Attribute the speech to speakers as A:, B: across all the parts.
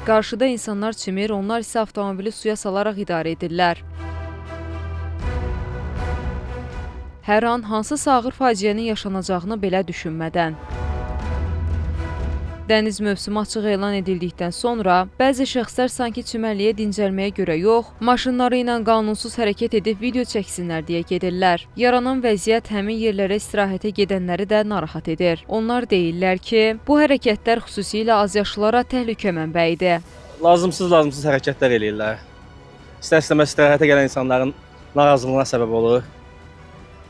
A: Qarşıda insanlar çimir, onlar isə avtomobili suya salaraq idarə edirlər. Hər an hansısa ağır faciənin yaşanacağını belə düşünmədən. Dəniz mövsümü açıq elan edildikdən sonra bəzi şəxslər sanki çimərliyə dincəlməyə görə yox, maşınları ilə qanunsuz hərəkət edib video çəksinlər deyə gedirlər. Yaranan vəziyyət həmin yerlərə istirahətə gedənləri də narahat edir. Onlar deyirlər ki, bu hərəkətlər xüsusilə azyaşlılara təhlükə mənbəyidir.
B: Lazımsız hərəkətlər eləyirlər. İstər-istəməz istirahətə gələn insanların narazılığına səbəb olur.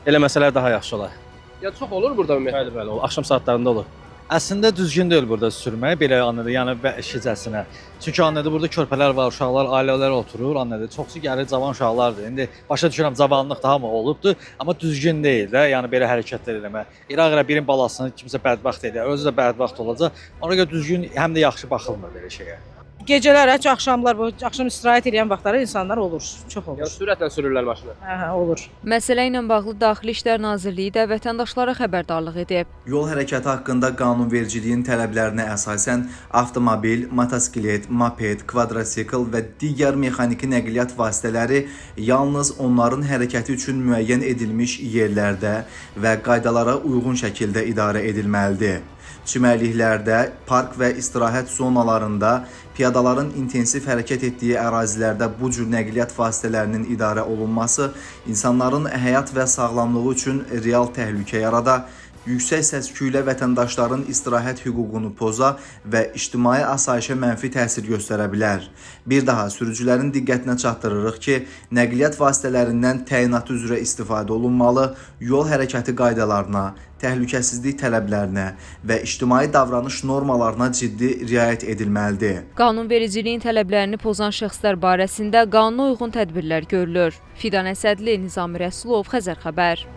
B: Elə məsələlər daha yaxşı olar.
C: Ya çox olur burada ümumiyyətlə?
B: Bəli, bəli, olur. Axşam saatlarında olur.
D: Əslində düzgün deyil burada sürmək, belə anladı, yəni vəhşicəsinə. Çünki anladı burada körpələr var, uşaqlar, ailələr oturur, anladı. Çoxsu gəlir cavan uşaqlardır. İndi başa düşürəm cavanlıq daha mı olubdur, amma düzgün deyil də, yəni belə hərəkətlər eləmək. İraq-ira birinin balasını kimsə bədbəxt eləyər, özü də bədbəxt olacaq. Ona görə düzgün, həm də yaxşı baxılmır belə şeyə.
E: Gecələr, heç axşamlar, bu axşam istirahət edən vaxtları insanlar olur, çox olur.
C: Yəni sürətlə sürürlər maşını.
E: Hə, olur.
A: Məsələ ilə bağlı Daxili İşlər Nazirliyi də vətəndaşlara xəbərdarlıq edib.
F: Yol hərəkəti haqqında qanunvericiliyin tələblərinə əsasən avtomobil, motosiklet, moped, kvadrosikl və digər mexaniki nəqliyyat vasitələri yalnız onların hərəkəti üçün müəyyən edilmiş yerlərdə və qaydalara uyğun şəkildə idarə edilməlidir. Çimərliklərdə, park və istirahət zonalarında, piyadaların intensiv hərəkət etdiyi ərazilərdə bu cür nəqliyyat vasitələrinin idarə olunması insanların həyat və sağlamlığı üçün real təhlükə yarada, yüksək səs-küylə vətəndaşların istirahət hüququnu poza və ictimai asayişə mənfi təsir göstərə bilər. Bir daha sürücülərin diqqətinə çatdırırıq ki, nəqliyyat vasitələrindən təyinatı üzrə istifadə olunmalı, yol hərəkəti qaydalarına, təhlükəsizlik tələblərinə və ictimai davranış normalarına ciddi riayət edilməlidir.
A: Qanunvericiliyin tələblərini pozan şəxslər barəsində qanuna uyğun tədbirlər görülür. Fidan Əsədli, Nizami Rəsulov, Xəzər Xəbər.